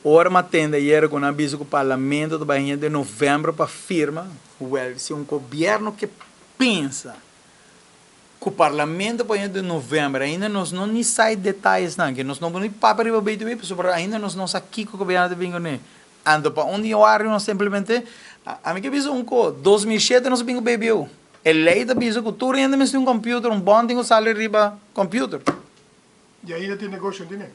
Ora m'a tende ayera ku nan a bisa ku parlamento ta bai hende den novèmber pa firma, wèl, si un gobièrnu ke pensa ku parlamento pa hende den novèmber, ainda nos no ni sa e detayesnan, ke nos no por ni papia riba BTW pasobra ainda nos no sa kiko gobièrnu ta bin kuné. Anto pa un di oario nos ta implement'é? Ami ke bisa un ko, 2007 nos a bin ku BBO. E lei ta bisa ku tur hende mester un kòmpiuter, un bòn tin ku sali riba kòmpiuter. I ainda tin negosio tine?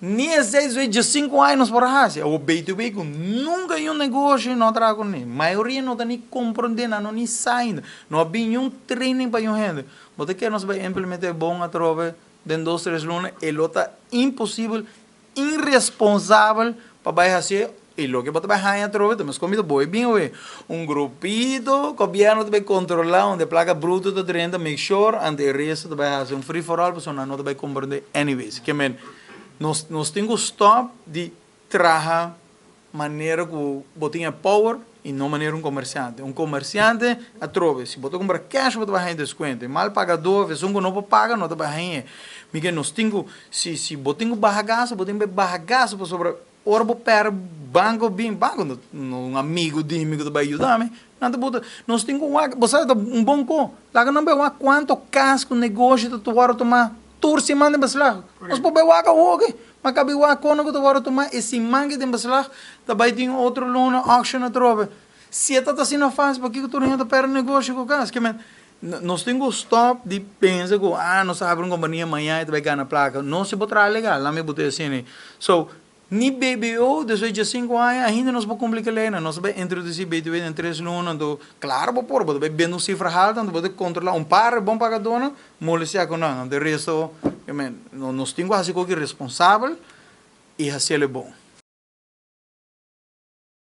Ni e seis wei djesinku aña nos por a hasi. Awor BTW ku nunka yun negoshi no a traha kuné. Mayoria no ta ni komprondé, nan no ni sa ainda. No a bin yun training pa yun hende. Bo ta kere nos bai implement'é bon atrobe den dos tres luna? E lo ta imposibel, iresponsabel pa bai hasié. I loke bo ta bai haña atrobe ta meskos mi ta boi bin awe. Un grupito gobièrnu ta bai kontrolá unda e plaka bruto ta drenta, make sure, anto e resto ta bai hasi un free for all pasobra nan no ta bai komprendé anyways. Ke men, nos nos tin ku stòp di traha manera ku bo tin e power i no manera un komersiante. Un komersiante atrobe si bo ta kumpra cash bo ta bai haña deskuento. E mal pagadó of esun ku no por paga no ta bai hañ'é. Mi ke nos tin ku si si bo tin ku baha gasto bo tin ku bai baha gasto pasobra Ora bo pèr banko bin, banko no no un amigu di mi ku ta bai yuda mi, nan ta buta, nos tin ku wak, bo sa ta un bon ko, laga nan bai wak kuantu kas ku negoshi ta wòrdu tumá tur siman den beslag. Nos por bai wak awoki, ma kabi wak kono ku ta wòrdu tumá e siman ki den beslag ta bai tin otro luna auction atrobe. Si e ta ta asina fásil, pakiko tur hende ta pèrdè negoshi ku kas? Ke men, nos tin ku stòp di pensa ku, ah, nos ta habri un kompania maña i ta bai gana plaka. No, si bo traha legal, lami bo ta asina. So, ni BBO, despues di sinku aña, ainda nos por kumpli ku e leinan. Nos ta bai introdusí BTW den tres luna, anto, klaro bo por, bo ta bai bende un sifra haltu, anto bo ta kontrolá un par di bon pagadónan, molestiá ku nan. Anto e resto, nos tin ku hasi koki responsabel i hasiel e bon.